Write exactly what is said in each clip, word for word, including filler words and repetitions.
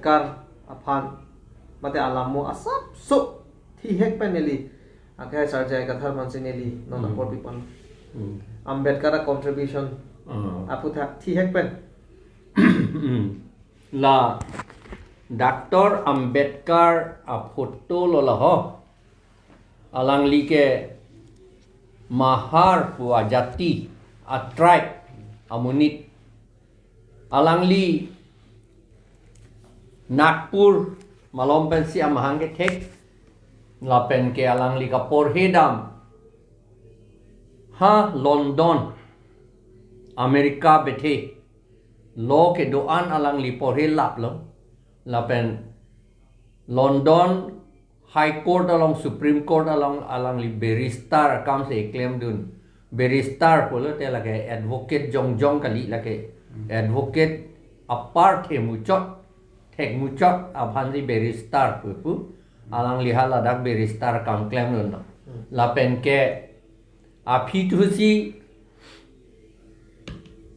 Ambedkar aphan mate alamo asapso thihek pen neli, akhai Sar J I Kathar aphansi neli non Hmm. apor pipan. Hmm. Ambedkar a contribution Ah. aputhak thihek pen. Hmm. La Doctor Ambedkar a photo lo la ho. Alangli ke Mahar pu ajati, a tribe, amonit. Alangli Nagpur malom pensi amahang kethek, lapen ke alangli kaporhe dam ha London, America bethe, law kedo-an alangli porhe laplo, lapen London High Court along, Supreme Court along alangli barrister akam si klemdun. Barrister pulote lake advocate jongjong kali, lake Hmm. advocate apar themuchot, thekmuchot aphansi barrister pu pu. Alangli ha ladak barrister akam klemdun no. Hmm. Lapen ke aphi thusi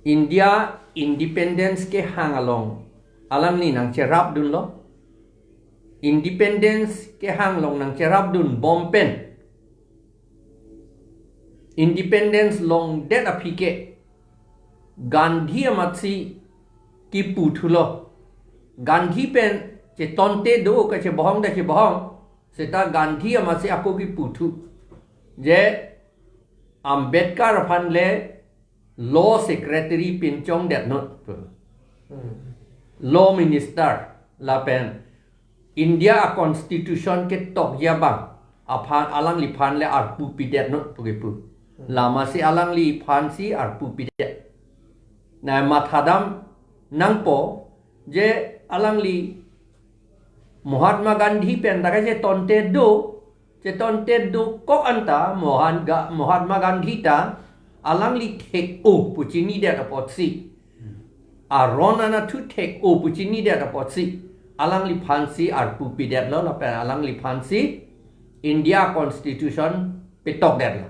India independence kehang along alangli nangcherapdunlo. Independence kehang along nangcherapdun bom pen independence longdet aphi ke Gandhi amatsi kipu thulo. Gandhi pen chetonte do, kachebohong ta chebohong. Seta Gandhi amatsi ako kipu thu. Je Ambedkar aphan le law secretary pinchongdetnon. Hmm. Law minister lapen India a constitution ketokji abang aphan alangliphan le arpu pidetnon pu kipu. Hmm. Lamasi alangliphansi arpu pidet. Na mathadam nangpo je alangli Mahatma Gandhi pen ta kachetonte do, chetonte dokok anta Mohan Ga-, Mahatma Gandhi ta alangli thek-o pu chinidet apotsi, aron anatthu thek-o pu chinidet apotsi, alangliphansi arpu pidetlo lapen alangliphansi India constitution petokdetlo.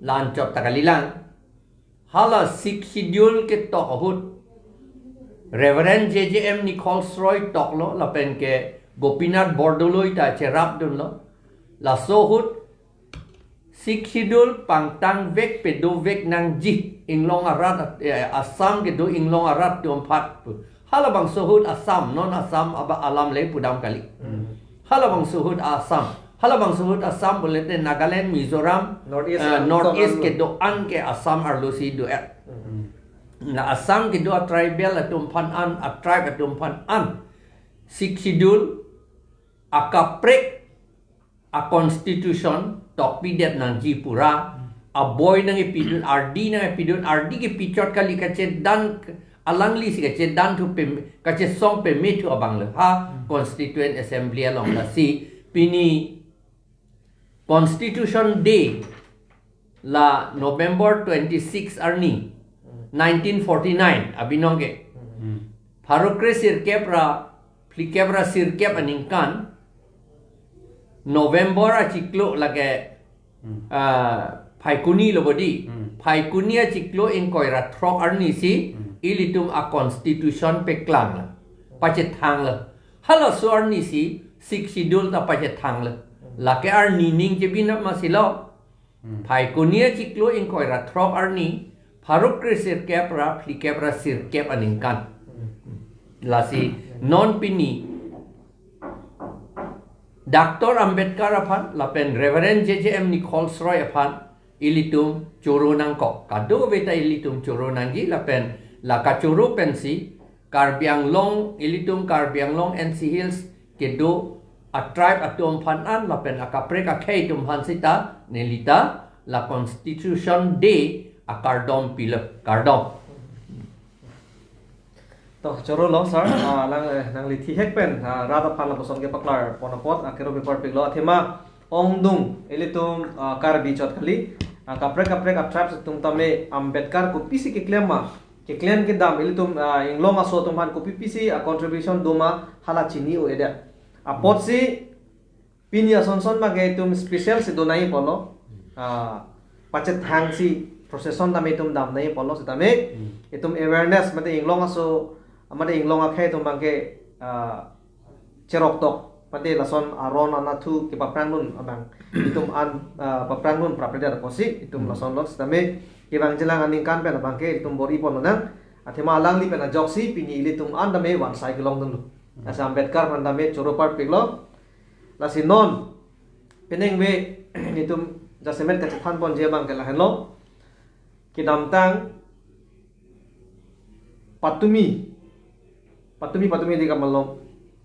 La-anchot ta kalilang. Hala Sixth Schedule ketok ahut Reverend J J M Nichols Roy toklo lapen ke Gopinath Bordoloi ta cherapdunlo. Laso ahut Sixth Schedule pangtangvek pedovek nangji inglong arat, eh, Assam kedo inglong arat atum aphan pu. Halabangso ahut Assam, non Assam aba alam le pudam kali. Hmm. Halabangso ahut Assam. Halabangso ahut Assam pulote Nagaland, Mizoram, North East eh, arlo North East arlo. Kedo-an ke Assam arlosi do-et. Hmm. Na Assam kedo a tribal atum aphan an, a tribe atum aphan an Sixth Schedule akaprek a constitution tokpidet nangji pura, aboi nangkepidun, ardi nangkepidun, ardi kepichot kali, kachedan, alanglisi kachedan thu pem-, kachesong peme thu abang le ha Hmm. Constituent Assembly along. Lasi pini Constitution Day la November twenty-six arni, Hmm. nineteen forty-nine abinong ke. Hmm. Pharo kre sirkep ra phlikep ra sirkep aningkan November achiklo lake, Hmm. ah, Phaikuni lo bodi. Hmm. Phaikuni achiklo ingkoi ra throk arnisi Hmm. ilitum a constitution peklang la, pachethang la. Halaso arnisi Sixth Schedule ta pachethang la. Hmm. Lake arni ning chebinap masi lo. Hmm. Phaikuni achiklo ingkoi ra throk arni, pharo kre sirkep ra phlikep ra sirkep aningkan. Hmm. Lasi non pini Doctor Ambedkar aphan lapen Reverend J J M Nichols Roy aphan ilitum choro nangkok. Kadokave ta ilitum choro nangji lapen la kachoro pensi Karbi Anglong, ilitum Karbi Anglong N C Hills kedo a tribe atum aphan an lapen akaprek akhei atum aphan sita nelita la Constitution Day akardom pilo, kardom. To, choro lo, sir. Ah, lang, eh, nangli thihek pen, ah, rat aphan lapuson kepaklar pon apot, ah, kero bipar piklo. Athema ongdung ilitum, ah, Karbi chot kali. Ah, kaprek kaprek a tribes atum tame Ambedkar kopisi keklem ma, keklem kedam ilitum, ah, inglong aso atum aphan kopipisi a contribution do ma hala chini-o-edet. Apotsi pini asonson abangke itum special si do nangji apotlo. Ah, pachethangsi procession tame itum dam nangji apotlo, setame Hmm. itum awareness mate inglong aso, mate inglong akhei atum abangke, ah, cherok tok, pate lason aron anatthu kepaphrang dun abang itum an, ah, paphrang dun prapledet apotsi itum Hmm. lason lo setame kevangjilang aningkan pen abangke itum bor-i pon lonang. Athema alangli pen ajoksi pini ilitum an tame vansai kelong dunlo. Hmm. Lasi Ambedkar aphan tame choro parpiklo. Lasi non peningve itum jasemet kachethan ponji abangke lahenlo. Kedamtang patumi, patumi, patumi di kamalom.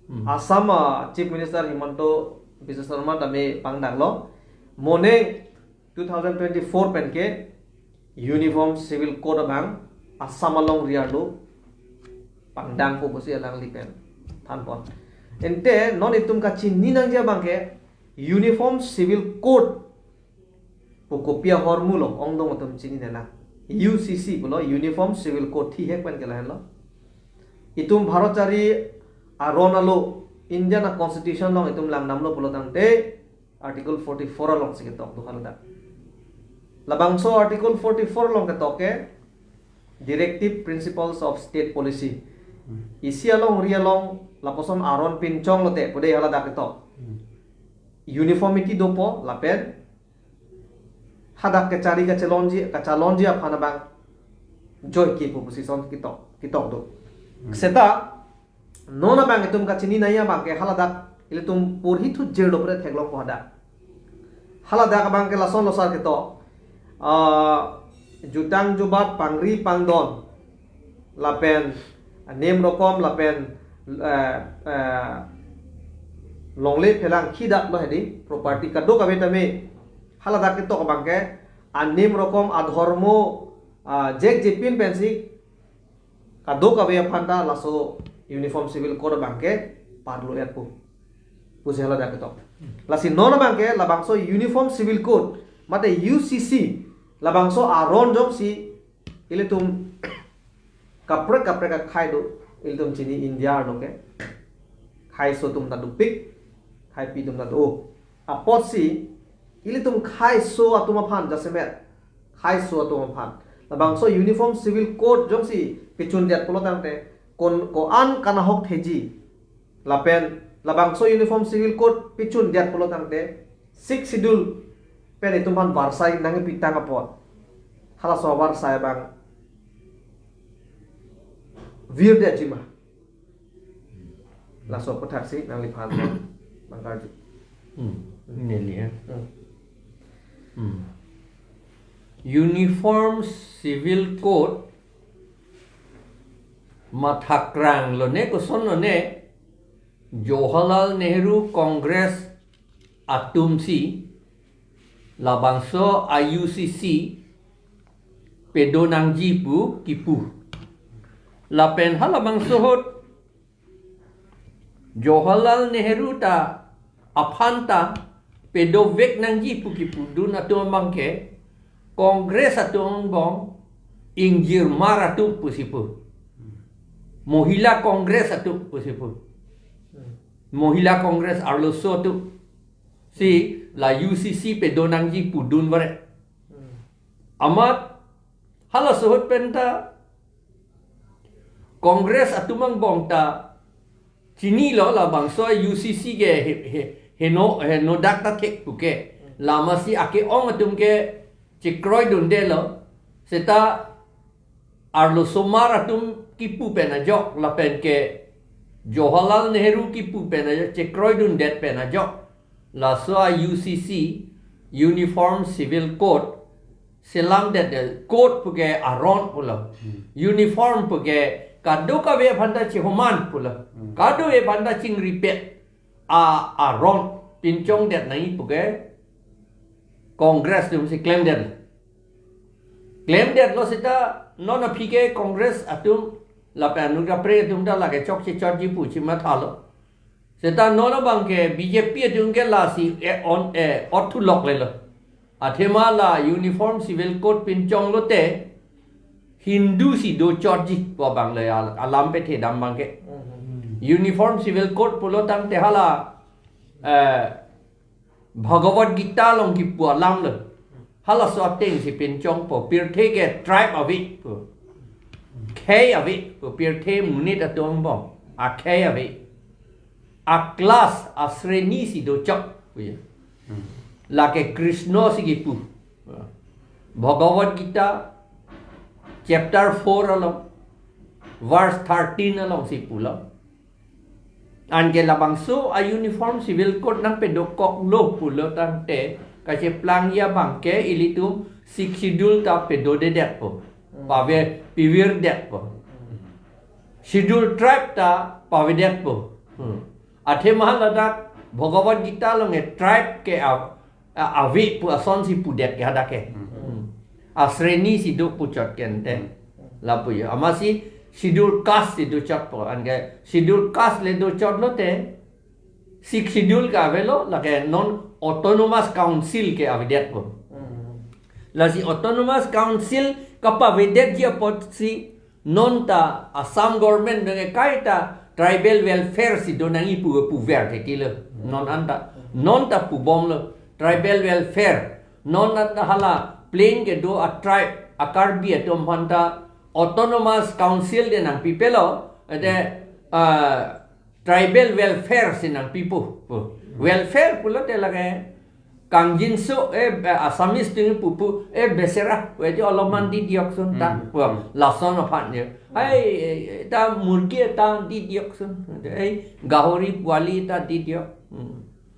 Hmm. Assam, ah, Chief Minister Himanta Biswa Sarma tame pangdaklo. Moning two thousand twenty-four pen ke Uniform Civil Code abang Assam alongri arlo pangdangpo pusi alangli pen thanpon. Ante non itum kachini nangji abangke Uniform Civil Code pu kopi ahormu lo, ongdung atum chinine nang. U C C pulo, Uniform Civil Code thihek pen ke lahenlo. Itum Bharat chari aron alo Indian a-constitution along itum langdamlo pulo tangte Article forty-four alongsi ketok do haladak. Labangso Article forty-four along ketok ke Directive Principles of State Policy. Hmm. Isi alongri along lapuson aron pinchong lote pu dei haladak ketok. Hmm. Uniformity dopo lapen hadak kechari kachelonji, kachalonji aphan abang joike pu pusi son ketok, ketok do. Hmm. Seta non abang itum kachini nangji abangke haladak ilitum porhi thujirlo pura theklongpo hadak. Haladak abangke lasonlo sar ketok. Ah, jutang jubat pangri pangdon lapen anim rokom lapen, eh, eh, longle phelang khidat lo hedi property kadokave tame haladak ketok abangke anim rokom adhormo, ah, jek jepin pensi kadokave aphanta laso Uniform Civil Code abangke parlo-etpo pusi haladak ketok. Lasi non abangke labangso Uniform Civil Code mate U C C labangso aron jongsi ilitum kaprek kaprek akhei do, ilitum chini India arlo ke kheiso atum ta dopik, kheipi atum ta do. Apotsi ilitum kheiso atum aphan jasemet, kheiso atum aphan labangso Uniform Civil Code jongsi pechundet pulo tangte kon ko-an kanahok theji lapen labangso Uniform Civil Code pechundet pulo tangte Sixth Schedule pen itum aphan varsai nangpitang apot halaso varsai abang virdetji ma? Laso aputhaksi nangliphan abang karju. Hmm. Neli ya. Hmm. Hmm. Uniform Civil Code mathakrang lone koson lone Jawaharlal Nehru Congress atumsi labangso a-U C C pedo nangji pu kipu. Lapen halabangso ahut Jawaharlal Nehru ta aphanta pedovek nangji pu kipudun atum abangke Congress atum angbong ingjirmar atum pusi pu. Mohila Congress atum pusi pu. Mohila Congress arloso atum si la U C C pedo nangji pudun varet. Amat halaso ahut penta Congress atum angbong ta chinilo labangso U C C ke he, he, heno, henodak ta thek puke. Lamasi ake-ong atum ke chekroidundelo. Seta arlosomar atum kipu pen ajok lapen ke Jawaharlal Nehru kipu pen ajok, chekroidundet pen ajok laso a-U C C, Uniform Civil Code, selamdet de, code puke aron pulo. Hmm. Uniform puke kadokave aphanta chihoman pulo. Hmm. Kadokave aphanta chingripet a, aron pinchongdet nangji puke Congress atumsi klemdet. Klemdetlo seta non aphi ke Congress atum lapen anut kaprek atum ta lake chokche chotji pu chimathalo. Seta non abangke B J P atum ke lasi e on e ot thuloklelo. Athema la Uniform Civil Code pinchong lote Hindu si dochotji pu abang le al-, alam pethedam abangke. Mhm. Uniform Civil Code pulo tangte hala, eh, Bhagavad Gita along kipu alamlo. Halaso atengsi pinchongpo, pirthe ke tribe ave pu. Khei ave pu, pirthe monit atum angbong akhei ave. a-class, asreni si dochot puya. Lake Krishna si kipu. Bhagavad Gita chapter four along, verse thirteen along si pulo. Anke labangso a-Uniform Civil Code nangpedokoklo pulo tangte, kacheplang abangke ilitum Sixth Schedule ta pedodedetpo. Pave pivirdetpo. Schedule Tribe ta pavedetpo. Athema ladak Bhagavad Gita along e tribe ke a, a, ave pu asonsi pudet ke hadak ke. Asreni si do puchot ke ante. Lapu ya. Amatsi Schedule Caste si dochotpo. Anke Schedule Caste le dochotlo te, Sixth Schedule ke avelo, lake non Autonomous Council ke avedetpo. Lasi Autonomous Council kapavedetji apotsi non ta Assam government dong kaita tribal welfare si donangji pu puver thekilo. Non anta, non ta pubomlo tribal welfare. Non anta hala plain kedo a-tribe, a-Karbi atum aphanta Autonomous Council de nangpipelo, ete, ah, tribal welfare si nangpipo. Welfare pulote lake kangjinso, eh, Assamese ting pupu, eh, besera, weti oloman di dioksun ta. Lason aphan ya. Ai, eh, ta murgi ta di dioksun. Ai, gahori puali ta di diok.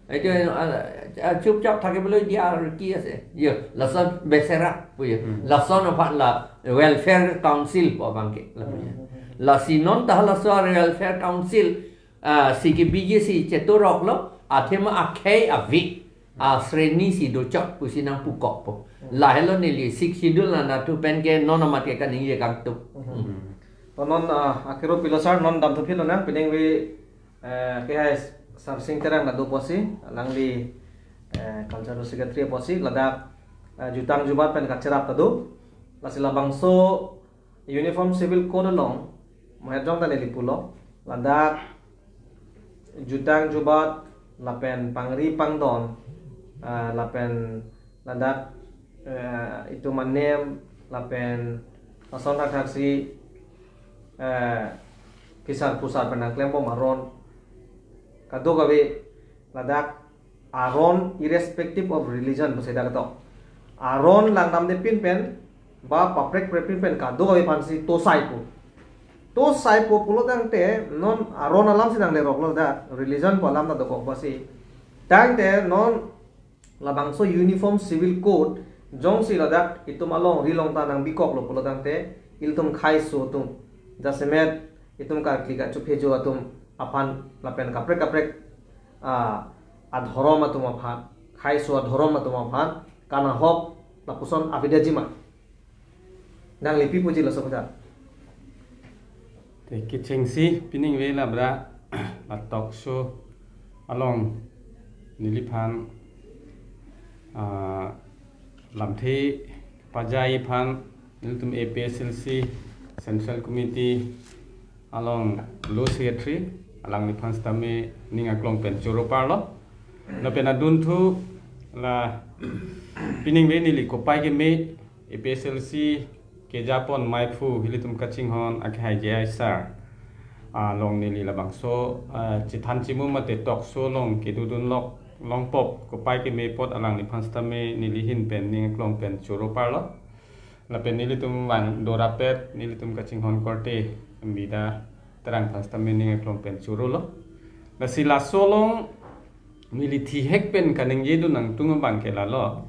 Itu, ah, ah, chupchap thakebole dia ar ki ase. Yo, lason besera puya. Lason aphan la Welfare Council pu abangke lapuya. Lasi non ta laso Welfare Council, ah, si ke B J C chetoroklo, athema akhei avi, asreni si dochot pusi nangpukokpo. Lahelo neli Sixth Schedule na natu pen ke non amat ke kaningje kangtung. To non, ah, akero pilo sir, non damthu philo nang, pining ave, eh, kehai Sarsing Terang ta do apotsi, alangli, eh, Cultural Secretary apotsi, ladak, eh, jutang jubat pen kacherap ta do. Lasi labangso Uniform Civil Code along, mohet jong ta neli pulo, ladak jutang jubat lapen pangri pangdon, ah, lapen ladak, eh, itum anem lapen lason thakthak si, eh, phisar phusar pen nangklembom aron kadokave, ladak aron irrespective of religion pusi dak to. Aron langdamde pin pen, ba paprek prek pin pen kadokave aphansi tosaipo. Tosaipo pulo tangte non aron alam si nangleroklo, dak religion pu alam ta dokok apotsi. Tangte non labangso Uniform Civil Code jongsi ladak itum alongri along ta nangbikoklo pulo tangte, ilitum khaiso atum, jasemet itum karkli kachuphejo atum aphan lapen kaprek kaprek, ah, adhorom atum aphan, khaiso adhorom atum aphan kanahok lapuson avedetji ma? Nangli pi puji laso kejat. Te kechengsi pining ave labra la talk show along neliphan, ah, lamthe pajai aphan nelitum A P S L C Central Committee along Law Secretary alangliphan sitame ning aklong pen choro parlo. Lapen adunthu la pining ave neli kopai keme A P S L C kejapon maiphu ilitum kachinghon akehai J I sir along neli labangso, ah, chethan chemu mate talk show along kedodun lok longpop kopai keme apot alangliphan sitame neli ahin pen ning aklong pen choro parlo. Lapen nelitum vangdorapet nelitum kachinghon korte Amida Terang aphan sitame ning aklong pen chorolo. Lasi laso along neli thihek pen kaningjedun nangtung abangke lalo,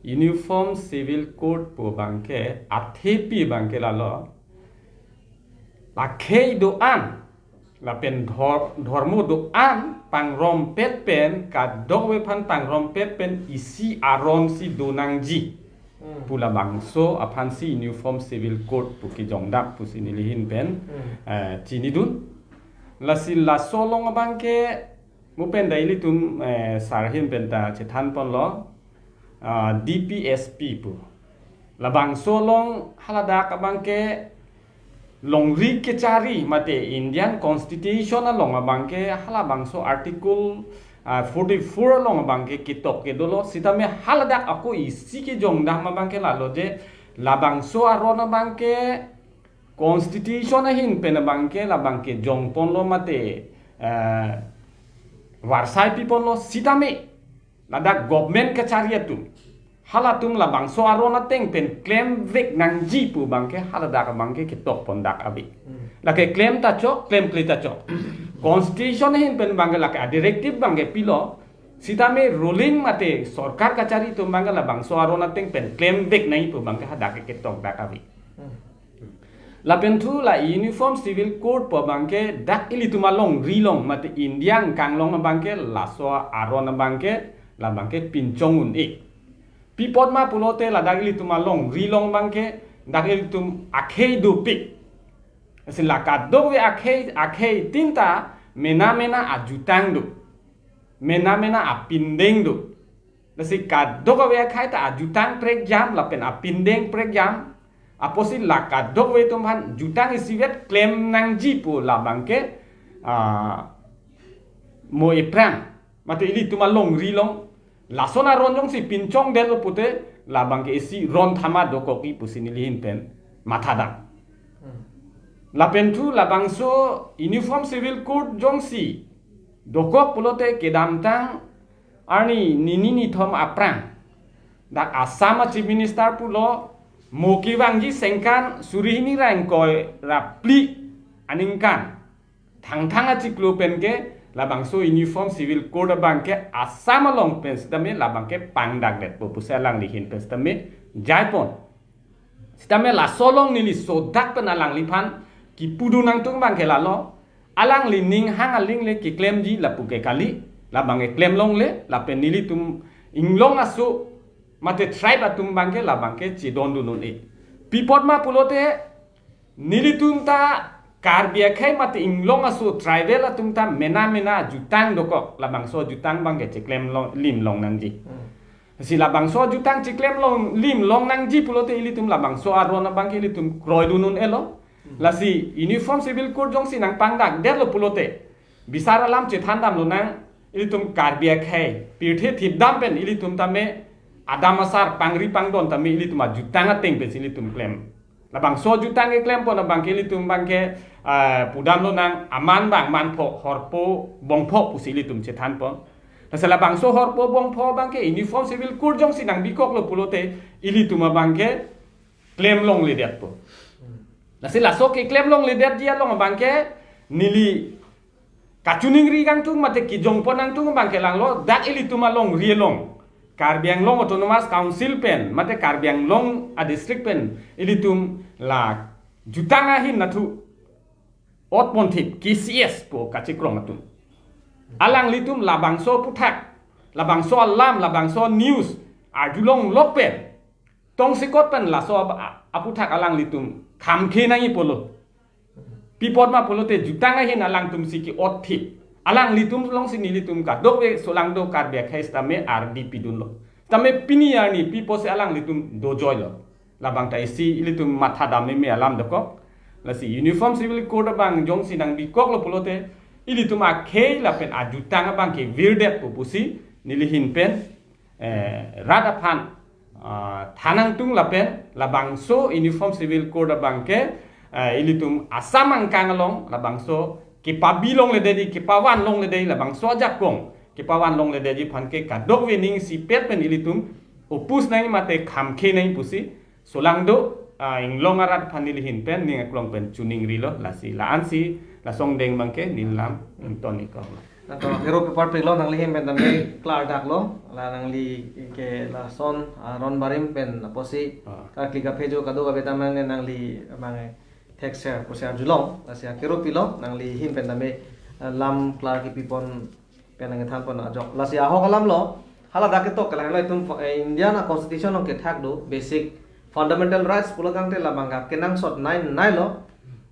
Uniform Civil Code pu abangke, athepi abangke lalo, akhei do-an lapen dhor-, dhormo do-an pangrompet pen, kadokave aphan pangrompet pen isi aron si donangji pu labangso aphansi Uniform Civil Code pu kejongdak pusi neli ahin pen, eh, chinidun. Lasi laso along abangke mo pen da ilitum, eh, sir ahin pen ta chethan ponlo, ah, D P S P pu. Labangso along haladak abangke longri kechari mate Indian Constitution along abangke halabangso Article, ah, forty-four along abangke ketok kedolo, sitame haladak ako isi kejongdam abangke lalo je labangso aron abangke Constitution ahin pen abangke labangke jongponlo mate, eh, varsai piponlo sitame ladak government kachari atum, halatum labangso aron ateng pen klemvek nangji pu abangke haladak abangke ketok pon dak ave. Lake klem ta chok, klemkle ta chok. Constitution ahin pen abangke lake a directive abangke pilo, sitame ruling mate sorkar kachari atum abangke labangso aron ateng pen klemvek nangji pu abangke hadak ketok dak ave. Lapen thu la Uniform Civil Code pu abangke dak ilitum alongri along mate India angkang along abangke laso aron abangke labangke pinchong un-e. Pi apot ma pulote ladak ilitum alongri along abangke dak ilitum akhei dopik. Lasi la kadokave akhei, akhei tin ta mena mena ajutang do. Mena mena apindeng do. Lasi kadokave akhei ta ajutang prekjam lapen apindeng prekjam. Apotsi la kadokave atum aphan jutang isivet klem nangji pu labangke, ah, mo epran. Mate ilitum alongri along lason aron jongsi pinchongdetlo pute labangke isi ron thama dokok-i pusi neli ahin pen mathadam. Lapen thu labangso Uniform Civil Code jongsi dokok pulote kedamtang arni nini nithom aphrang dak Assam a Chief Minister pulo, mo kevangji sengkan suri hini ra ingkoi ra phli aningkan Thangthang achiklo pen ke labangso Uniform Civil Code abangke Assam along pen sitame labangke pangdakdetpo pusi alangli ahin pen sitame jaipon. Sitame laso along neli sodak pen alangliphan kipudun nangtung abangke lalo, alangli ning hang aling le keklemji lapu ke kali, labangke klem longle, lapen nelitum inglong aso mate tribe atum abangke labangke chedondun un-e. Pi apot ma pulote, nelitum ta Karbi akhei mate inglong aso tribal atum ta mena mena jutang dokok, labangso jutang abangke cheklem long, lim long nangji. Hmm. Si labangso jutang cheklem long, lim long nangji pulote ilitum labangso aron abangke ilitum kroidun un-elo. Hmm. Lasi Uniform Civil Code jongsi nangpangdakdetlo pulote bisar alam chethandam lonang, ilitum Karbi akhei pirthe thipdam pen ilitum tame adam asar pangri pangdon tame ilitum ajutang ateng pensi ilitum klem. Labangso jutang keklempon abangke ilitum abangke, ah, pudam lonang aman bang manpho horpo bongpho pusi ilitum chethanpon. Lasi labangso horpo bongpho abangke Uniform Civil Code jongsi nangbikoklo pulote ilitum abangke klem longledetpo. Lasi laso keklem longledetji along abangke neli kachiningri kangtung mate kejongpon nangtung abangke langlo, dak ilitum alongri along Karbi Anglong Autonomous Council pen mate Karbi Anglong a district pen ilitum la jutang ahin nathu otponthip K C S pu kachikrong atum. Alanglitum labangso aphuthak, labangso alam, labangso news arjulonglok pen tongsekot pen laso ap-, a-, aphuthak alanglitum khamkhe nangji pulo. Pi apot ma pulote jutang ahin alangtum si ke-otthip. Alanglitum alongsi nelitum kadokave solangdo Karbi akhei sitame ardi pidunlo. Sitame pini arni pi apotsi alanglitum dojoilo. Labang ta isi ilitum mathadam meme alam dokok. Lasi Uniform Civil Code abang jongsi nangbikoklo pulote ilitum akhei lapen ajutang abangke virdetpo pusi neli ahin pen eh, rat aphan, ah, than nangtung lapen labangso Uniform Civil Code abangke, eh, ilitum Assam angkang along labangso kepabi longledetji, kepavan longledetji, labangso ajakong kepavan longledetji aphan ke kadokave ning isipet pen ilitum oppose nangji mate khamkhe nangji pusi solangdo, ah, inglong arat aphan neli ahin pen ning aklong pen chiningrilo. Lasi la-ansi lason deng abangke neli lam ington-iklo. Lato kero paper peklo, nangli ahin pen tame klardaklo, la nangli ke lason, ah, ron barim pen apotsi, ah, karkli kaphejo kadokave tame nangli abang thekser pusi arjulong, lasi akero pilo, nangli ahin pen tame, ah, lam klar kipipon pen nangthanpon ajok. Lasi ahok alamlo, hala dak ketok kelanglo itum, eh, India a constitution along kethak do, basic fundamental rights pulo tangte labang ke kenangsot nai nailo,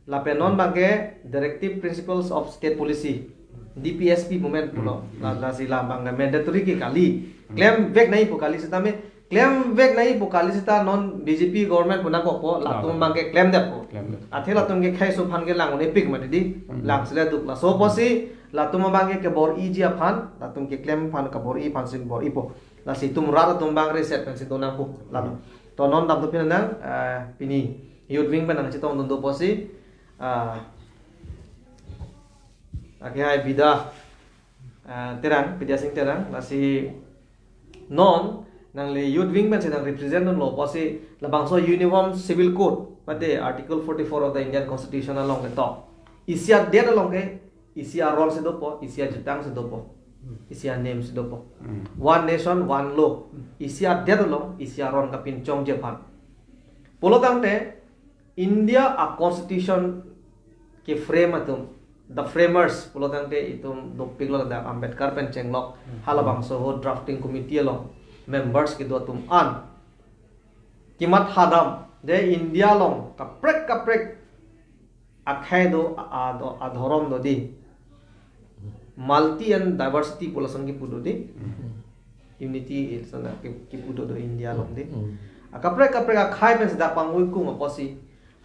lapen non abangke Directive Principles of State Policy, D P S P movement pulo, hmm, la, lasi labang ke mandatory ke kali, hmm, klemvek nangji pu kali sitame, klemvek nangji pu kali sita non B J P government pu nangkokpo, latum, latum abangke klemdetpo. Klemdet. Athe latum ke khei so aphan ke lang un-epik mati di, hmm, lang sile duk. Laso apotsi, latum abangke kebor-iji aphan, latum keklem aphan kebor-i aphansi bor-ipo. Lasi itum rat atum abang reset pensi donangpo. Lalu. To non dam to pini nang, eh, pini youth wing pen nangchetongdun do apotsi, ah, akehai bida, Ah, Terang, Bidya Sing Terang, lasi non nangli youth wing pensi nang represent dunlo, pusi labangso Uniform Civil Code, mate Article forty-four of the Indian Constitution along ketok. Isi adet along ke, isi aron si dopo, isi ajutang si dopo, isi anem si dopo. Hmm. One nation, one law. Isi adet along, isi aron kapinchongji aphan. Pulo tangte, India a constitution ke-frame atum, the framers pulo tangte itum dopiklo, ladak Ambedkar pen chenglok, hmm, halabangso ho drafting committee along members kedo atum an kematha dam, je India along kaprek kaprek akhei do, a, a, do, adhorom do di. Multi and diversity pu lason kipu do di. Hmm. Unity is na ki-, kipu do do India along di. Hmm. Akaprek kaprek akhei pensi dak pangui kung apotsi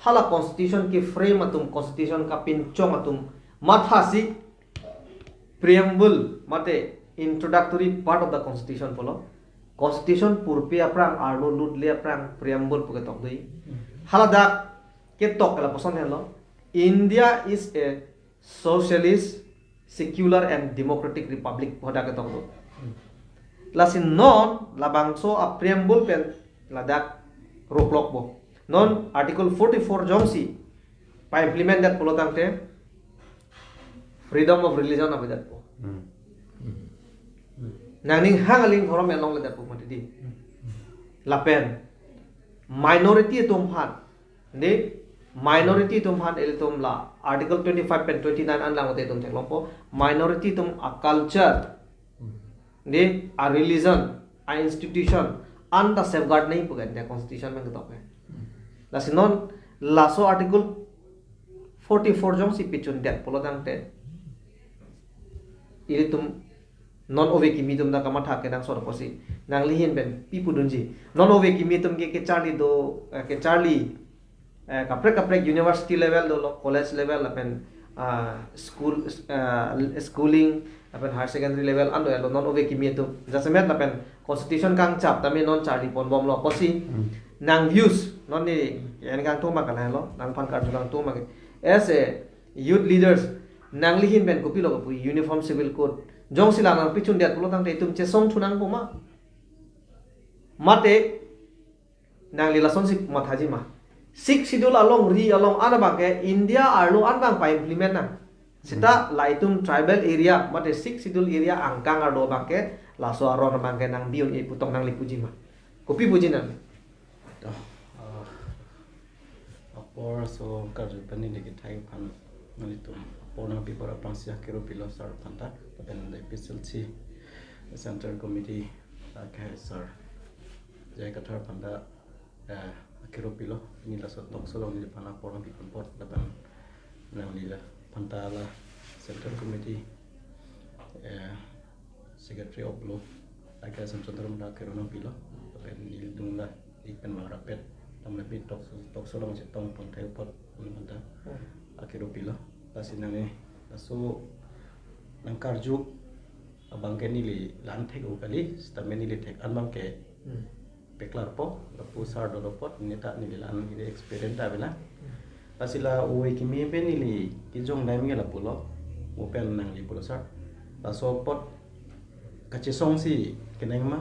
hala constitution ke-frame atum, constitution kapinchong atum mathasi preamble mate introductory part of the constitution pulo. Constitution purpi aphrang, arlo lutle aphrang preamble pu ketok do. Haladak ketok ke lapuson henlo: India is a socialist, secular and democratic republic pu hadak ketok do. Lasi non labangso a-preamble pen ladak roklokpo. Non Article forty-four jongsi pa-implement det pulo tangte freedom of religion avedetpo. Hmm. Nangning hang aling dhorom elongledetpo mati di. Lapen minority atum aphan, di, minority atum aphan ilitum la Article twenty-five pen twenty-nine an lang ilitum theklongpo, minority atum a-culture, di, a-religion, a-institution an ta safeguard nangji pu ke India constitution pen ketok ke. Lasi non laso Article forty-four jongsi pichundet pulo tangte ilitum non ove kimi atum ta kamatha kenangsot apotsi nangli ahin pen pi pudunji. Non ove kimi atum ke kecharli do, eh, kecharli, eh, kaprek kaprek university level dolo, college level lapen, ah, school, ah, schooling lapen higher secondary level an do, elo non ove kimi atum. Jasemet lapen constitution kangchap tame non charli ponbomlo apotsi, hmm, nang views non ni en kangtung ma kalang lo, nangphan karju kangtung ma ke. As a youth leaders, nangli ahin pen kopilo kapu Uniform Civil Code jongsi la nangpichundet pulo tangte itum chesong thu nangpo ma? Mate nangli lasonsi mathaji ma? Sixth Schedule alongri along an abang ke India arlo an abang pa-implement nang. Seta, hmm, la itum tribal area mate Sixth Schedule area angkang arlo abang ke laso aron abang ke nangbi un-e pu tong nangli puji ma? Kopi puji nangli? To, ah, apor aso karju pen neli kethai aphan nanglitum apor nangpi apor aphrangsi akero pilo sir aphan ta, lapen the P C L C Central Committee akhei sir J I Kathar aphan ta, eh, akero pilo, neli laso talk show along neliphan apor nangpi apot, lapen nangli aphan ta la Central Committee, eh, Secretary of Law, akhei Semson Teron ta akero nangpilo, lapen nelitum la ik pen bang rapet, tam lapi talk show, talk show along chetong pon thai apot, nangli aphan ta, hmm, akero pilo. Lasi nangli laso nangkarju abang ke neli la-an thek-o kali, sitame neli thek-an abang ke, hmm, paklarpo, lapu sar dolo apot, neta neli la-an neli experience ta avena. Hmm. Lasi la ove kimi pen neli kejong dam ke lapulo, mo pen nangli pulo sir. Laso apot kachesongsi kenang ma,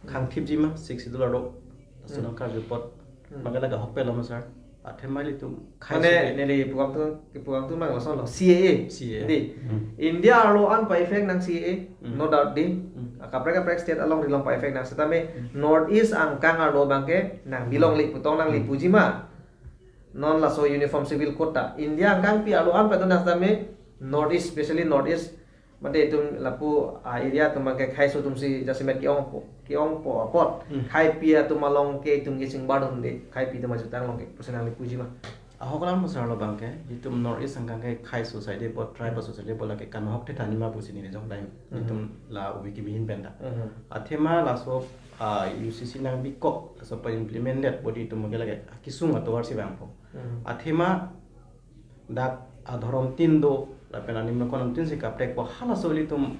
khangthipji ma Sixth Schedule arlo? Laso, hmm, nangkarju apot, hmm, bang ke la ahokpet lo ma sir? Athema ilitum khei, mane, suke neli pu kangtung, kipu kangtung abang lasonlo, C A A. C A A. Di. Hmm. India arlo an pa-effect nang C A A, hmm, no doubt di. Hmm. Kaprek kaprek state alongri along pa-effect nang, sitame, hmm, North East angkang arlo abang ke nangbi longle pu tong nangli, hmm, puji ma? Non laso Uniform Civil Code ta India angkangpi arlo an pa do nang, sitame North East, especially North East, mate itum lapu a-area atum abang ke kheiso atumsi jasemet ke-ongpo, ke-ongpo apot, hmm, kheipi atum along ke itum kechingbar dun de, kheipi atum ajutang along ke, pusi nangli puji ma? Ahok lang mo sir, lo abang ke itum North East angkang ke khei society apot, tribe, hmm, society apot lake kanghok thethan ma pusi neli jong dam, hmm, itum la ove kimi ahin pen ta. Hmm. Athema laso, ah, U C C nangbikok, laso pa-implement det bodi itum ke lake kesung atovarsi vangpo. Hmm. Athema dak adhorom tin do, lapen animno konom tin si kaprekpo, halaso ilitum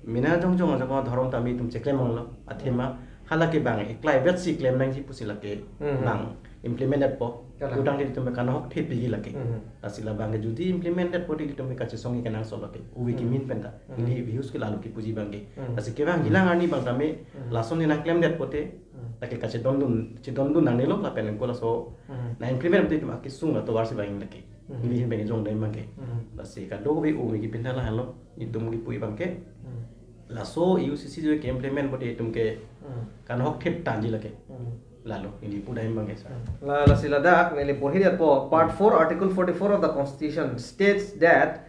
mena jongjong ajakong adhorom tame itum cheklem longlo. Athema hala ke bang eklai vetsi klem nangji pusi lake, hmm, nang-implement detpo. Kalang. Udang di tum kan hok thepi lake. Mhm. Lasi labang ke jodi implement det pute di tum kachesong ke nang solo ke. Uwe ke Mhm. min penta. Mhm. Ili views ke lalu ke puji abang ke. Mhm. Lasi kevang Mhm. hilang arni abang tame Mhm. lason ni nang klem det pute. Mhm. Lake kachedondun, chedondun nangnelo lapen ko laso Mhm. na implement pute tum akisung la tovar si abang lake. Mhm. Ili hin bang jong dai abang ke. Mhm. Lasi kadokave uwe ke pinta la halo. Itum ke puji abang ke. Mhm. Laso U C C jo ke implement pute itum ke Mhm. kan hok thep tanji lake. Mhm. Lalo, ili pu dai abang ke sir. La, lasi ladak neli porhi det po. Part four, Article forty-four of the Constitution states that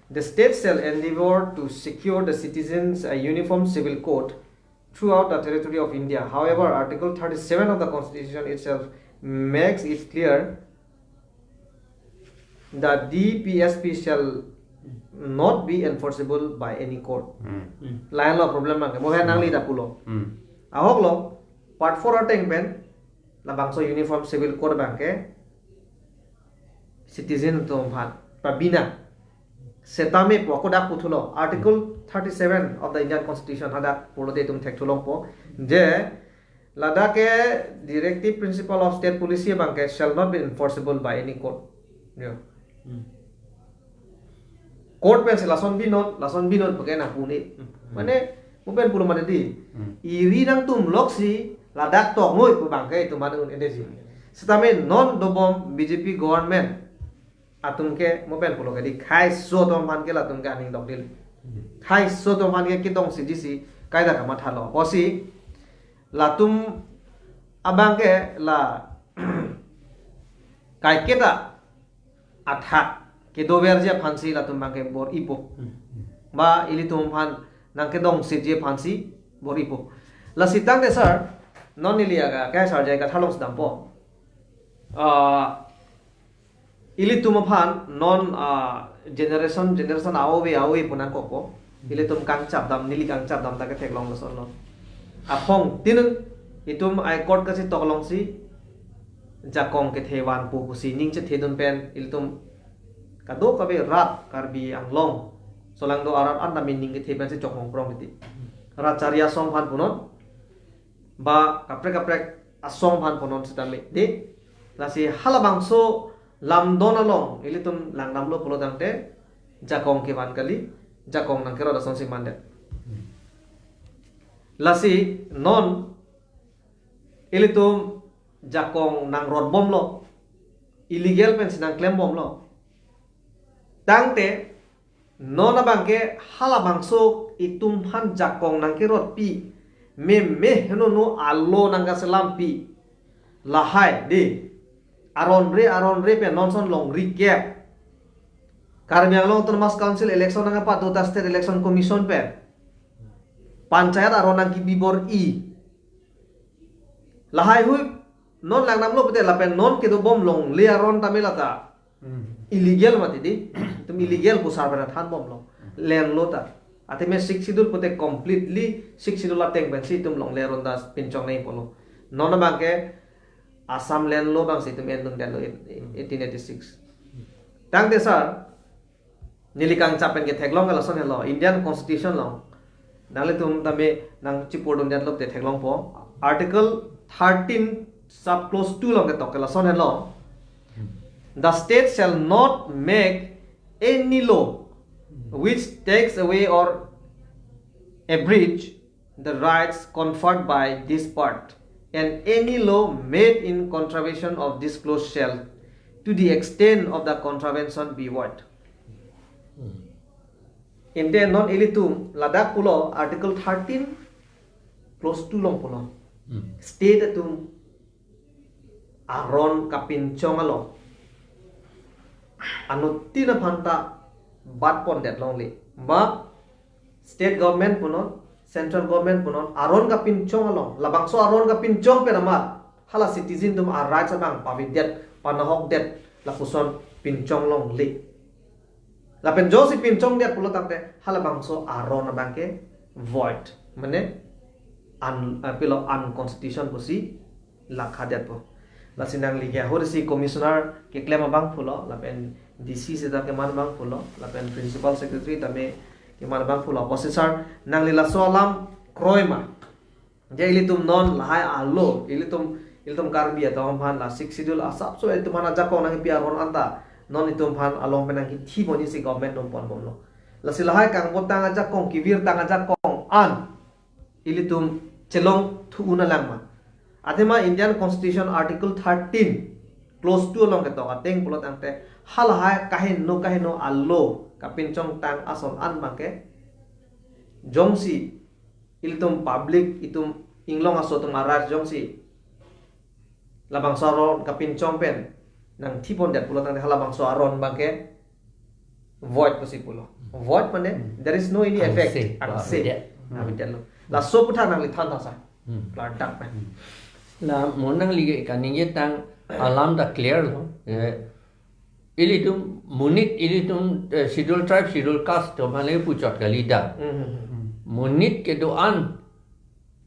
the state shall endeavor to secure the citizens a uniform civil code throughout the territory of India. However, Article thirty-seven of the Constitution itself makes it clear that D P S P shall not be enforceable by any court. Hmm. Hmm. Lahenlo problem abang ke. Mo hai nangli dak pulo. Hmm. Ahok lo, part four ateng pen, labangso uniform civil code abang ke, citizen atum aphan pabina. Setame po ako dak puthulo. Article thirty-seven of the Indian Constitution hadak pulote itum thekthulong po. Je, ladak ke directive principle of state policy abang ke shall not be enforceable by any court. Yo. Hmm. Court pen si lason binon, lason binon pu ke nang pu ni. Hmm. Mane, mo pen pulo mane di. Hmm. Iri nangtum loksi ladak tongoi pu abang ke itum mane un-e detji. Setame non dobom B J P government atum ke mo pen pulo ke di khaiso atum aphan ke latum ke aning dok dil. Hmm. Khaiso atum aphan ke ketongsi disi kaita kamathalo. Pusi latum abang ke la kaiketa athak kedoverji aphansi latum abang ke bor-ipo. Hmm. Ba ilitum aphan nangkedongsetji aphansi bor-ipo. Lasi tangte sir, non ili aga, kai sir jai kathalong sedampo. Ah, ilitum aphan non, ah, generation, generation aove, aove pu nangkokpo. Ilitum kangchapdam, neli kangchapdam ta ketheklong lasonlo. Aphong tinun itum High Court kachetoklongsi jakong kethe vanpo pusi ning chethedun pen ilitum kadokave rat Karbi Anglong solangdo arat anta meaning kethe pensi chokong prong iti. Rat chari asong aphan punon, ba kaprek kaprek asong aphan punon setame di. Lasi halabangso lamdon along ilitum langdamlo pulo tangte jakong kevan kali, jakong nangkerot asonsi mandet. Lasi non ilitum jakong nangrotbomlo, illegal pensi nangklembomlo. Tangte non abang ke halabangso itum aphan jakong nangkerotpi, meme henono alo nangkaselampi, lahai di aron re, aron re pen non son longri kep. Karbi Anglong Autonomous Council election nangkapado ta State Election Commission pen panchayat aron nangkebi bor-i. Lahai hui non langdamlo pute lapen non kedobom longle aron tame lata Hmm. illegal mati di. Itum illegal pu sar pen thanbomlo. Land lo ta. Athe me Sixth Schedule pute completely Sixth Schedule ateng pensi itum longle aron ta pinchong nangji pulo. Non abang ke Assam land lo abangsi itum endundetlo in, in eighteen eighty-six. Tangte sir, neli kangchap pen ketheklong ke lason helo, Indian Constitution along. Nanglitum tame nangchipurdun detlo te theklongpo. Article thirteen sub clause two along ketok ke lason helo. The state shall not make any law which takes away or abridge the rights conferred by this part, and any law made in contravention of this clause shall, to the extent of the contravention, be void. Ante non ilitum ladak pulo Article thirteen clause two along pulo. Hmm. State atum aron kapinchong along anuttin aphan ta batpondet longle. Ba state government punon, central government punon, aron kapinchong along, labangso aron kapinchong pen amat hala citizen atum a-rights abang pavidet, panahokdet, lapuson pinchong longle. Lapen jongsi pinchongdet pulo tangte halabangso aron abang ke void, mane un, eh, pilo unconstitution pusi lakhadetpo. Lasi nangli ke ahut si commissioner keklem abang pulo, lapen D C seta keman abang pulo, lapen principal secretary tame keman abang pulo. Pusi sir, nangli laso alam kroi ma? Je ilitum non lahai alo, ilitum Ilitum Karbi atum aphan la Sixth Schedule asapso ilitum aphan ajakong nangkipi aron anta non itum aphan along pen nangkithi ponji si government atum ponbomlo. Lasi lahai kangbotang ajakong, kevirtang ajakong an ilitum chelong thu-un alang ma? Athema Indian Constitution Article thirteen, Clause two along ketok ateng pulo tangte, halahai kaheno kaheno alo kapinchongtang ason an abangke jongsi ilitum public, itum inglong aso atum arat jongsi labangso aron kapinchong pen nangthi pondet pulo tangte halabangso aron abangke void pusi pulo. Void mane there is no any effect. Angse. Angse. Avedet. Avedetlo. Laso aputhak nangli than tha sa. Hmm. Klardak pen. Hmm. La mo nangli kaningjetang alam ta clear lo. Eh, ilitum monit, ilitum, eh, Schedule Tribe, Schedule Caste atum aphan le puchot kalidet. Hmm. Monit kedo-an,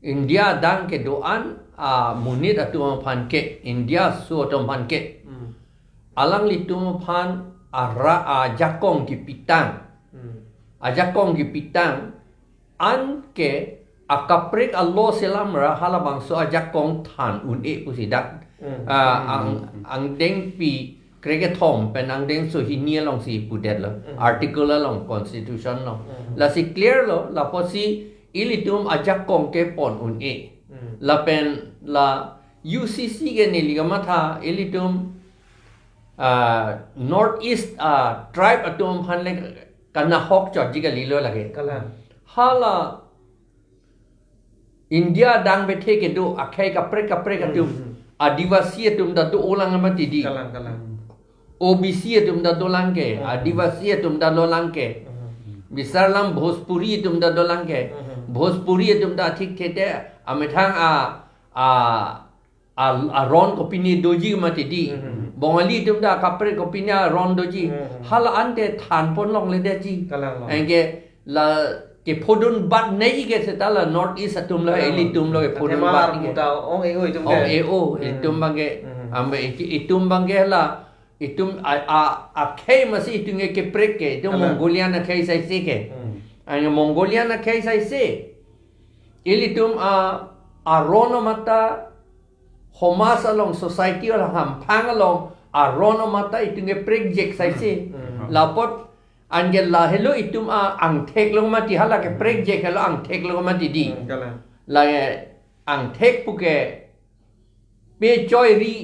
India adang kedo-an amonit atum aphan ke, India aso atum aphan ke, Hmm. alanglitum aphan ara ajakong kipitang. Hmm. Ajakong kipitang anke akaprek alo selamra halabangso ajakong than un-e pusi dak. Hmm. Ah, Hmm. ang, angdengpi krekethom pen angdengso hini alongsi pudetlo. Hmm. Article along, constitution along. Hmm. Lasi clear lo, lapusi ilitum ajakong kepon un-e. Hmm. Lapen la U C C ke neli kamatha ilitum, ah, North East, ah, tribe atum aphan le kanahok chotji kalilo lake. Kalang. Hala India adang bethe kedo akhei kaprek kaprek Hmm, atum. Hmm. Adivasi atum ta do-olang mati di. Kalang, kalang. O B C atum ta dolang ke, Hmm. Adivasi atum ta dolang ke. Hmm. Bisarlam Bhojpuri atum ta dolang ke. Hmm. Bhojpuri atum ta thik thete amethang a, a, a, aron kopine doji mati di. Hmm. Bongali atum ta kaprek kopine aron doji. Hmm. Hala ante than pon longledetji. Kalang long. Anke la kephodun bat nai ke seta la North East atum lo, Kalang. Ilitum lo kephodun Athema bat armu ke. Ta ong-e-o itum Ong ke. E-o, Hmm. itum abangke. Hmm. Ambe iki-, itum abangke la, itum a, a, akhei masi itum ke keprek ke, itum Kalang. Mongolian akhei saise ke. Hmm. Ang Mongolian akhei saise. Ilitum a, aron amata homaj along, society along, hamphang along, aron amata itum ke prekjek saise. Hmm. Hmm. Lapot anke lahelo itum a angthek long mati, hala ke prekjek helo angthek long mati di. Hmm, kalang. Lake angthek puke pe choi ri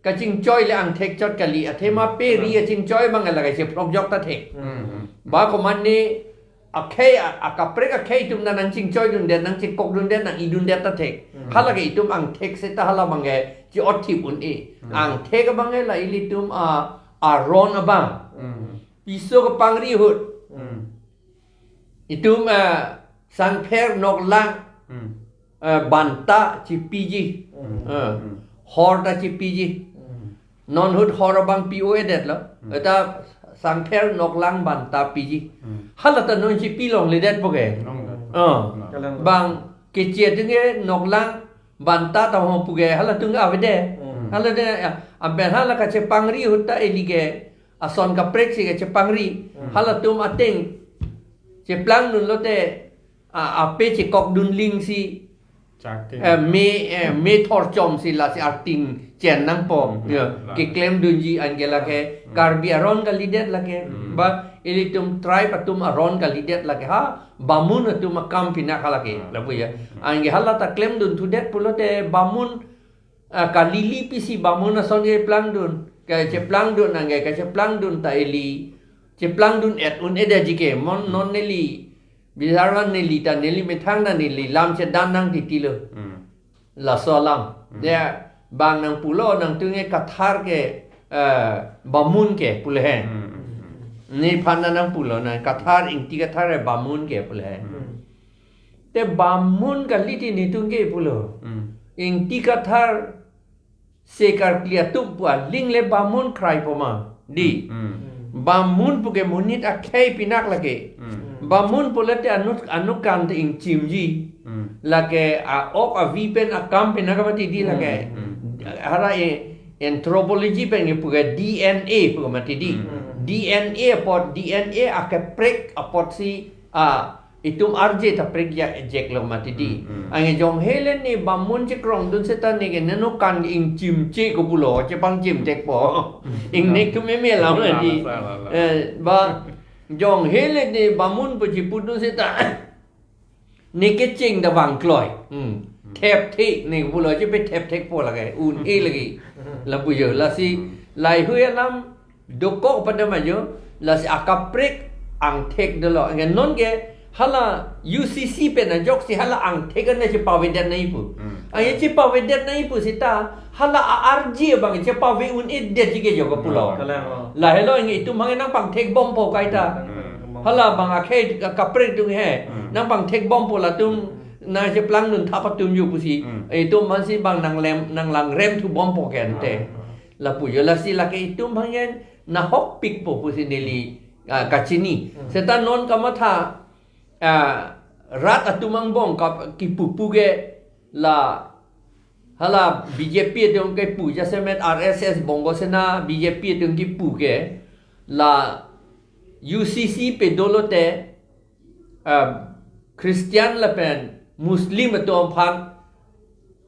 kachingchoi le angthek chot kali, athema pe ri Hmm. kachingchoi abang lake chephlokjok ta thek. Hmm. Ba komatne akhei a, akaprek akhei atum ta nangchingchoidundet, nangchingkokdundet, nang-idundet ta thek. Hmm. Hala ke itum angthek seta hala abangke chi-ot thip un-e. Hmm. Angthek abangke la ilitum a, aron abang. Hmm. Piso kepangri ahut. Hmm. Itum, eh, sangpher noklang, Hmm. eh, banta chipiji. Hmm. Eh, Hmm. hor ta chipiji. Hmm. Non ahut hor abang pi-o-edet lo. Hmm. Eta sangpher noklang banta piji. Hmm. Hala ta non chipi longledet puke. Longledet. Oh. Kalang. Bang keche atum ke noklang banta ta ho puke halatum ke avede. Hmm. Hala de, ya, ampen hala kachepangri ahut ta ili ke ason kaprek si kachepangri. Hmm. Halatum ateng cheplangdun lote, a, ape chekokdun ling si, Chak ting. eh, me, eh, me thorchom si lasi arting chen nangpo. Hmm. Ya, La. keklemdunji anke lake Hmm. Karbi aron kalidet lake. Hmm. Ba ilitum tribe atum aron kalidet lake. Ha, Bamun atum akam pinak halake. Hmm. Lapu ya. Hmm. Anke hala ta klemdun thudet pulote Bamun, ah, kalili pisi Bamun ason keplangdun. Kacheplangdun anke kacheplangdun ta ili cheplangdun-et un-edetji ke. Mon non neli, bisarman neli ta neli methang ta neli lam chedan nang titilo. Hmm. Laso alam. Hmm. Ya, bang nangpulo nangtum ke Kathar ke, eh, Bamun ke pulo he. Hmm. Nephan ta nangpulo na Kathar, Ingti Kathar ke Bamun ke pulo he. Hmm. Te Bamun kali ti netum ke pulo. Hmm. Ingti Kathar se karkli atum pu aling le Bamun kraipo ma di. Hmm. Bamun puke monit akhei pinak lake. Hmm. Bamun pulote anu, anukan te ingchimji. Hmm. Lake a-ok avi pen akam pinak mati di lake. Hmm. Hara e anthropology pen ke puke D N A puke mati di. Hmm. D N A apot, D N A akaprek apotsi a itum arje ta prekjak lo mati di. Hmm, hmm. Anke jong hele ne bamun chekrongdun seta ne ke neno kan ingchimche ko pulo, chepangchim thekpo. Ingnek tu meme lam na di. Lala, lala. Eh, ba jong hele ne bamun pu chipudun seta ne kecheng ta vangkloi. Hmm. Thepthe ne pulo, chepe thepthekpo lake, un-e lake. Lapu jo, lasi, hmm, laheihui alam dokok pada ma jo, lasi akaprek angthek dolo. Anke non ke hala U C C pen ajoksi hala angthek an chepavedet nangji pu. Hmm. Anke chepavedet nangji pu seta hala a-arje abang chepave un-edetji ke jo ko pulo. Kalang, oh. Lahelo anke itum abang nangpangthekbompo kaita. Hmm. Hala abang akhei kaprek atum he. Hmm. Nangpangthekbompo latum nangcheplangdun thap atum jo pusi. Hmm. Itum aphansi abang nanglem, nanglangrem thubompo ke ante. Hmm. Lapu jo, lasi lake itum abang nahokpikpo pusi neli, ah, kachini. Hmm. Seta non kamatha, ah, rat atum angbong kap kipupu ke la hala B J P atum kipu jasemet R S S Bongo Sena B J P atum kipu ke la U C C pe dolo te, ah, Christian lapen Muslim atum aphan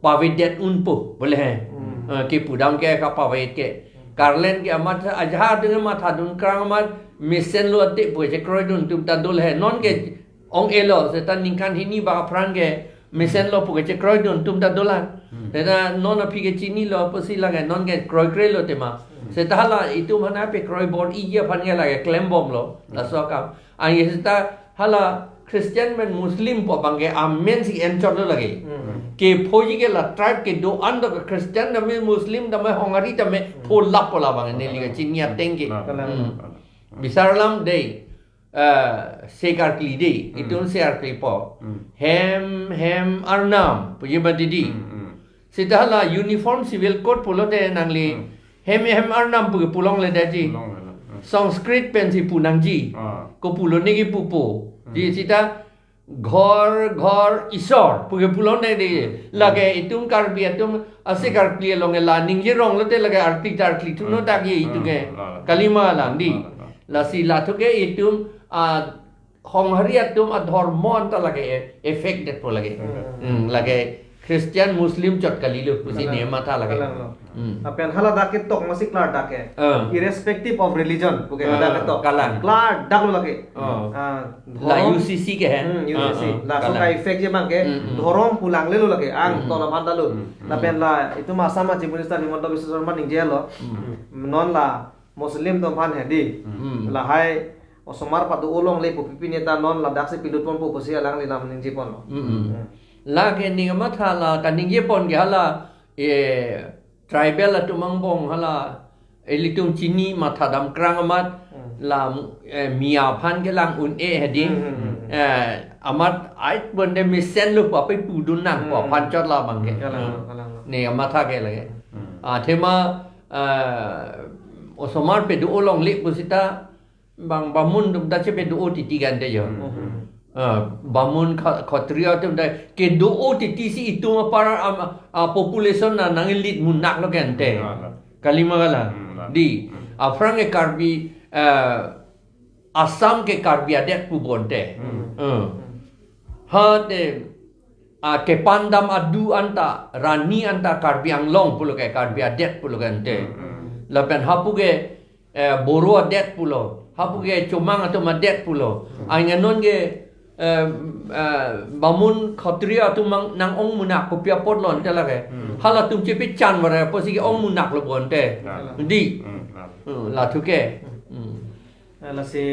pavedet unpo bole he. Hmm. Ah, kipu dam ke kapavedet ke. Karlen ke amat ajahar atum mathadun krang amat mesenlo ate pu chekroidun atum ta dolo he. Non ke ong-elo, seta ningkan hini ba aphrang ke mesenlo pu ke chekroidun atum ta dolang. Hmm. Seta non aphi ke chinilo pusi lake non ke kroikre lo tema. Hmm. Seta hala itum aphan pe kroibor-iji aphan ke lake klembomlo. Hmm. Laso akam. Anke seta hala Christian pen Muslim pu abang ke amensi enchotlo lake. Hmm. Kephoji ke la tribe kedo-an do ke Christian tame Muslim tame Honghari tame, hmm, pholappo labang neli kachini ateng ke. Kalang. Hmm. Bisar alam dei, eh, se karkli dei, hmm, itum se karklipo. Hmm. Hem, hem arnam puji mati di. Hmm, hmm. Seta hala uniform civil code pulote nangli, hmm, hem hem arnam pu ke pulongledetji. Pulongledetji. Hmm. Sanskrit pensi pu nangji. Ah. Ko pulo neke pupo. Hmm. Di seta ghor ghor Isor pu ke pulongledetji. Hmm. Lake itum Karbi atum ase, hmm, karkli along la ningje ronglote lake arti tarkli thuno, hmm, tak ye itum, hmm, ke. La, la. Kalima lang di. La, la, la. Lasi lathu ke itum, ah, Honghari atum adhormo anta lake e-, affect detpo lake. Hmm. Hmm, lake Christian, Muslim chot kalilo pusi, kalang, ne matha lake. Kalanglo. Hmm. Lapen hala dak ketok masi klardak ke. Ah. Irrespective of religion, pu ke, ah, dak ketok. Kalang. Klardaklo lake. Ah. Ah, la dhorom. U C C ke he? Hmm, U C C. Ah, ah, laso, kalang, ka-effect je abang ke, hmm, hmm, dhorom pulanglelo lake, ang, hmm, hmm, tolom anta lo. Hmm, hmm. Lapen la itum Assam a Chief Minister Himanta Biswa Sarma ningjelo. Hmm. Non la Muslim atum aphan hedi. Hmm. Lahai osomar pado-o longle pu pipi neta non ladaksi pilutponpo pusi alangli lam ningjeponlo. Hmm. Hmm. Lake ning matha la kaningjepon ke hala, eh, tribal atum angbong hala, ilitum chini mathadam krang amat, hmm, la, eh, Miya aphan kelang un-e hedi. Hmm, hmm, hmm, hmm. Eh, amat ait bonde mesenlo pu ape pudun nangpo, hmm, aphan chot labang ke. Kalang, hmm, kalang. Ne matha ke lake. Hmm. Ah, athema, eh, osomar pe do-o longle pu seta bang bamun atum ta chepe do-o titi kan te jo. Hmm, hmm. Ah, bamun kha-, khatriya atum ta kedo-o titi si itum apar am-, ah, population na nang-elite munak lo kan te. Hmm, la, la. Kalima kalang. Hmm, la. Di, hmm, aphrang ke Karbi, eh, Assam ke Karbi adet pu bonte. Hmm. Hmm. Ha te, ah, kepandam adu anta, Rani anta Karbi Anglong pulo ke, Karbi adet pulo ke ante. Hmm. Lapen hapu ke, eh, Boro adet pulo, hapu ke Chomang atum adet pulo. Hmm. Anke non ke, eh, eh, bamun khatriya atum mang nang-ong munak kopi apotlo ante lake. Hmm. Halatum chepechan vare pusi ke ong munaklo bonte. Hmm. Di. Hmm. Hmm, lathu ke. Hmm. Eh, lasi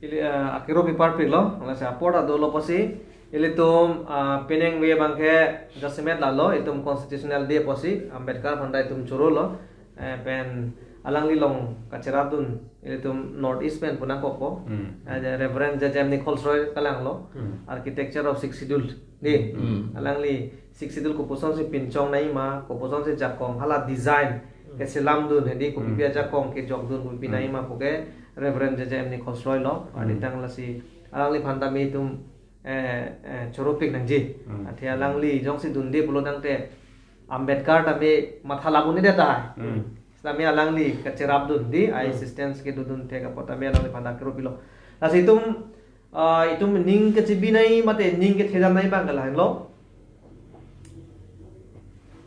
ili, eh, akiro pipar pilo, lasi apor adolo pusi, ilitum, ah, penang ve abang ke jasemet lalo, itum constitutional day pusi, Ambedkar aphan ta itum chorolo, eh, pen alangli along kacherapdun, ilitum North East pen pu nangkokpo. Hmm. Eh, Reverend J J M Nichols Roy kalanglo, hmm, Architecture of Sixth Schedule, di. Hmm. Alangli Sixth Schedule kopuson si pinchong nangji ma, kopuson si jakong, hala design, hmm, keselamdun, hedi kopi, hmm, pi ajakong kejokdun, kopi, hmm, nangji ma pu ke Reverend J J M Nichols Roy lo, hmm, aditang lasi alangliphan tame itum, eh, eh, choropik nangji. Hmm. Athe alangli jongsi dunde pulo tangte Ambedkar tame matha labu ni deta hai. Hmm. Tame alangli kacherapdun di, ai, hmm, assistance kedodun thek apot tame alangliphan ta akiro pilo. Lasi itum Ah, itum ning kachebinei mate ning kethedamnei abang ke lahenlo.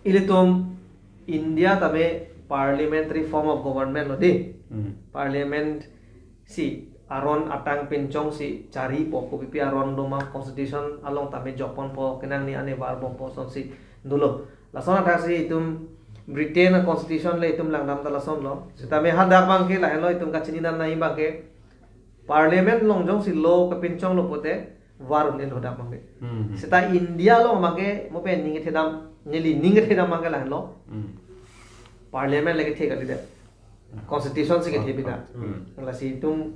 Ilitum India tame parliamentary form of government lo di. Hmm. Parliament si aron atang pinchongsi charipo, kopipi aron doma constitution along tame jokponpo, kenangji ane varbompo asonsi dolo. Lason athaksi itum Britain a constitution le itum langdam ta lasonlo. Sitame hadak abang ke lahenlo, itum kachininamnei abang ke parliament along jongsi law kapinchonglo pote var un-elo hadak abang ke. Hmm. Seta India along abang ke mo pen ning kethedam, neli ning kethedam abang ke lahenlo. Hmm. Parliament le kethe kalidet. Constitution si kethe bina. Hmm. Lasi itum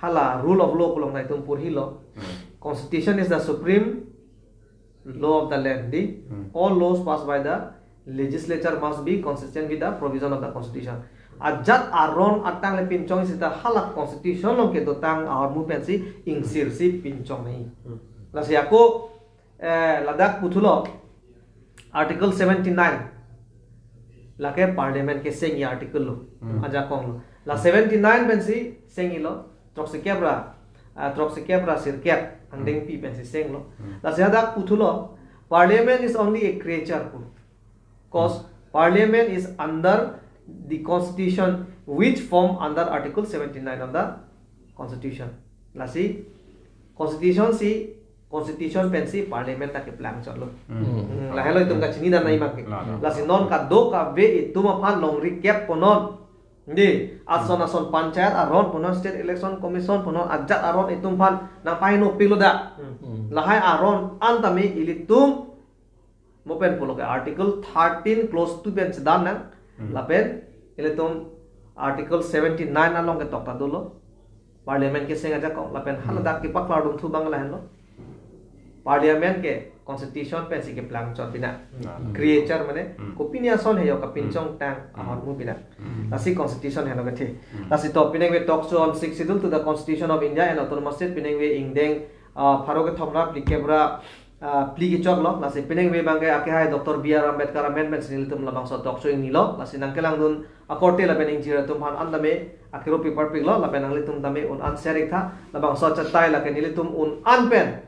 hala rule of law pu along ta itum porhilo. Hmm. Constitution is the supreme law of the land, di. Hmm. All laws passed by the legislature must be consistent with the provision of the constitution. Ajat aron atang le pinchong seta hala constitution along kedotang ahormu pensi ingsirsi pinchongnei. Hmm. Lasi ako, eh, ladak puthulo article seventy-nine. Lake parliament kesengji article lo. Hmm. Ajakong lo. La seventy-nine pensi sengji lo. Throksi kep ra, ah, throksi kep ra sirkep angdengpi pensi senglo. Hmm. Lasi hadak puthulo, parliament is only a creature pu. Cause parliament is under the constitution which form under article seventy-nine of the constitution. Lasi constitution si, constitution pensi parliament ta keplangchotlo. Hmm. Hmm, lahelo itum kachininamnei abang ke. La, la. Lasi non kadokave itum aphan longri kep ponon. Di, ason ason panchayat aron ponon, state election commission ponon, ajat aron itum aphan nangpahinopiklo da. Hmm. Lahai aron an tame ilitum mo pen pulo ke article thirteen clause two pen chedan nang. Hmm. Lapen ilitum article seventy-nine along ketok ta dolo. Parliament keseng ajakong, lapen Hmm. haladak kepaklardun thu abang lahenlo. Parliament ke constitution pensi keplangchot bina. Hmm. Creature mane, Hmm. kopine ason heyo kapinchongtang Hmm. ahormu bina. Hmm. Lasi constitution helo kethe. Hmm. Lasi to penang ve talk show on sixth schedule to the constitution of India and autonomous state, penang ve ingdeng, ah, pharo kethom ra phlikep ra, ah, phli kechoklo. Lasi penang ve abang ke akehai Doctor B R Ambedkar amendment si nelitum labangso talk show ingnilo. Lasi nangkelangdun akorte lapen ingjir atum aphan an tame akero pi parpiklo, lapen nanglitum tame un-an share ik tha, labangso achatai lake nelitum un-an pen,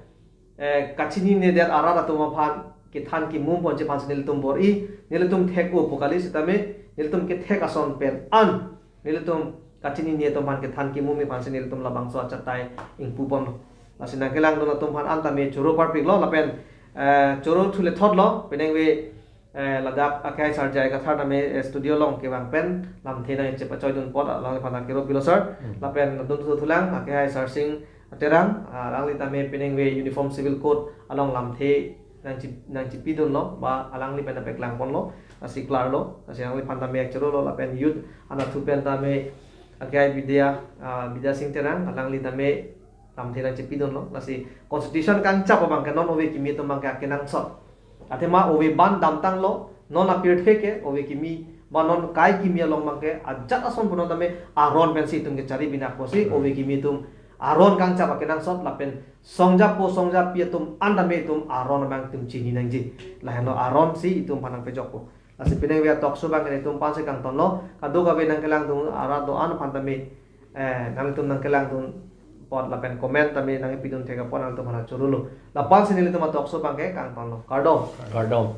eh, kachininedet arat atum aphan kethan kemum ponji aphansi nelitum bor-i, nelitum thek-o pu kali sitame, nelitum kethek ason pen an, nelitum kachinine atum aphan kethan kemumji aphansi nelitum labangso achatai ingpu ponlo. Lasi nangkelangdun atum aphan an tame choro parpiklo, lapen, eh, choro thu le thotlo, penang ve, eh, ladak akehai sir J I Kathar tame, eh, studio along kevang pen lamthe nangchepachoidun apot alangliphan akero pilo sir. Hmm. Lapen dun thu thulang akehai sir Sing Terang, ah, alangli tame penang ve Uniform Civil Code along lamthe nangche-, nangchepidunlo, ba alangli pen nangpeklang ponlo, lasi klarlo, lasi alangliphan tame chorolo, lapen youth anatthu pen tame akehai Bidya, ah, Bidya Sing Terang, alangli tame lamthe nangchepidunlo. Lasi constitution kangchap abang ke non ove kimi atum abang ke akenangsot. Athema ove bandamtanglo, non apirthe ke ove kimi, ba non kai kimi along abang ke ajat ason punon tame aron pensi itum kechari bina apotsi Hmm. ove kimi atum aron kangchap akenangsot, lapen songjapo songjapi atum an tame itum aron abang itum chini nangji. Lahenlo aron si itum aphan nangpejokpo. Lasi penang ve talk show abang ke itum aphansi kangtonlo, kadokave nangkelangdun arat do-an aphan tame, eh, nanglitum nangkelangdun apot lapen comment tame nangpidun thek apot nanglitum aphan chorolo. Laphansi nelitum talk show abang ke kangtonlo. Kardom. Kardom.